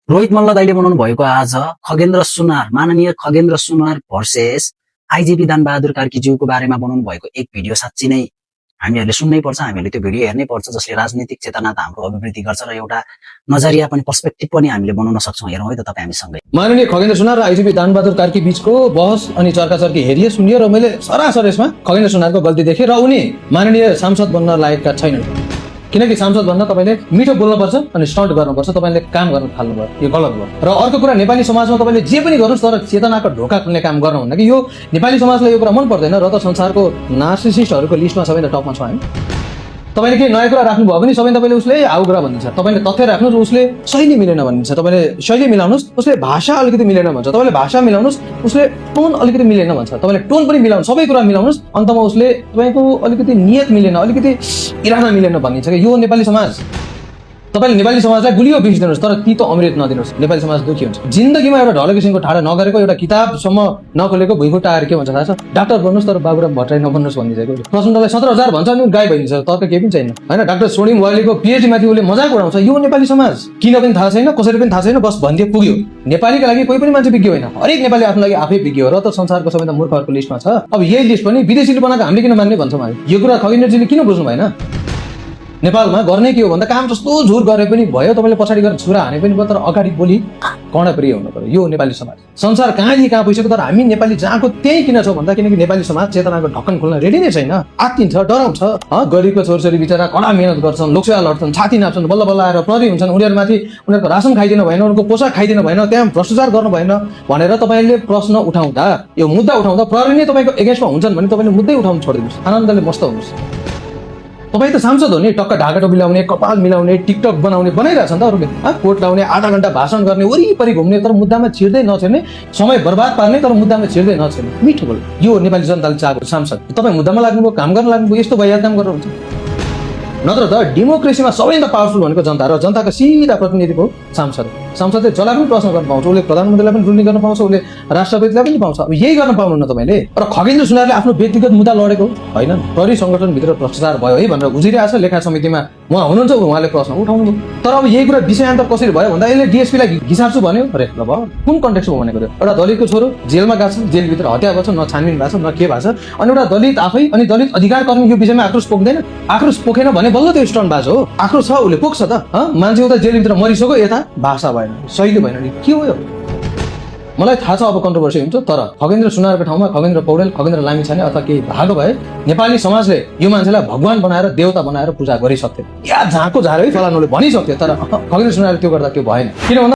रोहित मल्ल दाइले बनाउनु भएको आज खगेन्द्र सुनार माननीय खगेन्द्र सुनार भर्सेस आइजिपी दानबहादुर कार्कीज्यूको बारेमा बनाउनु भएको एक भिडियो साँच्ची नै हामीहरूले सुन्नै पर्छ, हामीले त्यो भिडियो हेर्नै पर्छ, जसले राजनीतिक चेतना त हाम्रो अभिवृद्धि गर्छ र एउटा नजरिया पनि पर्सपेक्टिभ पनि हामीले बनाउन सक्छौँ। हेरौँ है त तपाईँ हामीसँगै। माननीय खगेन्द्र सुनार र आइजिपी दानबहादुर कार्की बीचको बहस अनि चर्काचर्की हेरिए सुनियो र मैले सरासर यसमा खगेन्द्र सुनारको गल्ती देखेँ र उनी माननीय सांसद बन्न लायकका छैनन्। किनकि सांसद भन्न तपाईँले मिठो बोल्नुपर्छ अनि स्टन्ट गर्नुपर्छ, तपाईँले काम गर्न थाल्नुभयो, यो गलत भयो। र अर्को कुरा, नेपाली समाजमा तपाईँले जे पनि गर्नुहोस् तर चेतनाको ढोका खुल्ने काम गर्नुहुन्न कि यो नेपाली समाजलाई यो कुरा मन पर्दैन र त संसारको नार्सिसिस्टहरूको लिस्टमा सबैभन्दा टपमा छ हामी। तपाईँले केही नयाँ कुरा राख्नुभयो भने सबैले तपाईँले उसले हाउ कुरा भनिन्छ, तपाईँले तथ्य राख्नुहोस् उसले शैली मिलेन भनिन्छ, तपाईँले शैली मिलाउनुहोस् उसले भाषा अलिकति मिलेन भन्छ, तपाईँले भाषा मिलाउनुहोस् उसले टोन अलिकति मिलेन भन्छ, तपाईँले टोन पनि मिलाउनु, सबै कुरा मिलाउनुहोस्, अन्तमा उसले तपाईँको अलिकति नियत मिलेन, अलिकति इरादा मिलेन भनिन्छ कि यो नेपाली समाज। तपाईँले नेपाली समाजलाई गुलियो बिस दिनुहोस् तर तितो अमृत नदिनुहोस्, नेपाली समाज दुखी हुन्छ। जिन्दगीमा एउटा ढल किसिमको ठाडो नगरेको, एउटा किताबसम्म नखोलेको भुइँफुट्टा आएर के भन्छ थाहा छ? डाक्टर बन्नुहोस् तर बाबुराम भट्टराई नबन्नुहोस् भनिदिएको। प्रचण्डलाई 17,000 भन्छ अनि गाई भइदिन्छ, तर्क केही पनि छैन होइन। डाक्टर स्वर्णिम वाइलीको पिएचडी माथि उसले मजाक उडाउँछ। यो नेपाली समाज किन पनि थाहा छैन, कसरी पनि थाहा छैन, बस भनिदियो पुग्यो। नेपालीका लागि कोही पनि मान्छे विज्ञ होइन, हरेक नेपाली आफ्नो लागि आफै विज्ञ हो र त संसारको सबैभन्दा मूर्खहरूको लिस्टमा छ। अब यही लिस्ट पनि विदेशीले बनाएको हामीले किन मान्ने भन्छौँ हामी? यो कुरा खगेन्द्रजीले किन बुझ्नु भएन? नेपालमा गर्ने के हो भन्दा काम जस्तो झुर गरे पनि भयो, तपाईँले पछाडि गएर छुरा हाने पनि भयो, तर अगाडि बोली कर्णप्रिय हुनु पर्यो। यो नेपाली समाज। संसार कहाँदेखि कहाँ पुगिसक्यो तर हामी नेपाली जहाँको त्यही किन छौँ भन्दा किनकि नेपाली समाज चेतनाको ढक्कन खोल्न रेडी नै छैन, आत्तिन्छ, डराउँछ। गरिबको छोरछोरी बिचरा कडा मेहनत गर्छन्, लोकसेवा लड्छन्, छाती नाप्छन्, बल्ल बल्ल आएर प्रहरी हुन्छन्, उनीहरूमाथि उनीहरूको रासन खाइदिनु भएन, उनीहरूको पोसाक खाइदिनु भएन, त्यहाँ भ्रष्टाचार गर्नु भएन भनेर तपाईँले प्रश्न उठाउँदा, यो मुद्दा उठाउँदा प्रहरी नै तपाईँको एगेन्स्टमा हुन्छन् भने तपाईँले मुद्दै उठाउनु छोडिदिनुहोस्, आनन्दले मस्त हुनुहोस्। तपाईँ त सांसद हो नि, टक्क ढाकाटो मिलाउने, कपाल मिलाउने, टिकटक बनाउने बनाइरहेछ नि त अरूले, कोट लाउने, आधा घन्टा भाषण गर्ने, वरिपरि घुम्ने तर मुद्दामा छिर्दै नछिर्ने, समय बर्बाद पार्ने तर मुद्दामा छिर्दै नछिर्ने। मिठो बोल, यो नेपाली जनताले चाहेको सांसद। तपाईँ मुद्दामा लाग्नुभयो, काम गर्न लाग्नुभयो, यस्तो भइहाल्ने काम गर्नुहुन्छ। नत्र त डेमोक्रेसीमा सबैभन्दा पावरफुल भनेको जनता र जनताको सिधा प्रतिनिधिको सांसद। सांसदले जसलाई पनि प्रश्न गर्न पाउँछ, उसले प्रधानमन्त्रीलाई पनि रुल्ने गर्न पाउँछ, उसले राष्ट्रपतिलाई पनि पाउँछ। अब यही गर्न पाउनुहुन्न तपाईँले। र खगेन्द्र सुनारले आफ्नो व्यक्तिगत मुद्दा लडेको होइन, प्रहरी सङ्गठनभित्र भ्रष्टाचार भयो है भनेर उझिरहेको छ, लेखा समितिमा उहाँ हुनुहुन्छ, उहाँले प्रश्न उठाउनु भयो। तर अब यही कुरा विषयान्तर कसरी भयो भन्दा यसले डिएसपीलाई घिसार्छु भन्यो, अरे ल भयो, कुन कन्टेक्स्टमा भनेको थियो? एउटा दलितको छोरो जेलमा गएको छ, जेलभित्र हत्या भएको छ, न छानबिन भएको छ न के भएको छ, अनि एउटा दलित आफै अनि दलित अधिकार कर्मी यो विषयमा आक्रोश पोख्दैन। आक्रोश पोखेन भने बल्ल त्यो स्टन्ट बाज हो। आक्रोश छ उसले पोख्छ त, मान्छे उता जेलभित्र मरिसक्यो, यता भाषा भएन, शैली भएन, के हो यो? मलाई थाहा छ अब कन्ट्रोभर्सी हुन्छ, तर खगेन्द्र सुनारको ठाउँमा खगेन्द्र पौडेल, खगेन्द्र लामिछाने अथवा केही भएको भए नेपाली समाजले यो मान्छेलाई भगवान बनाएर देवता बनाएर पूजा गरिसक्थ्यो, या झाँको झारै फलानुले भनिसक्थ्यो। तर खगेन्द्र सुनारले त्यो गर्दा त्यो भएन। किन भन्दा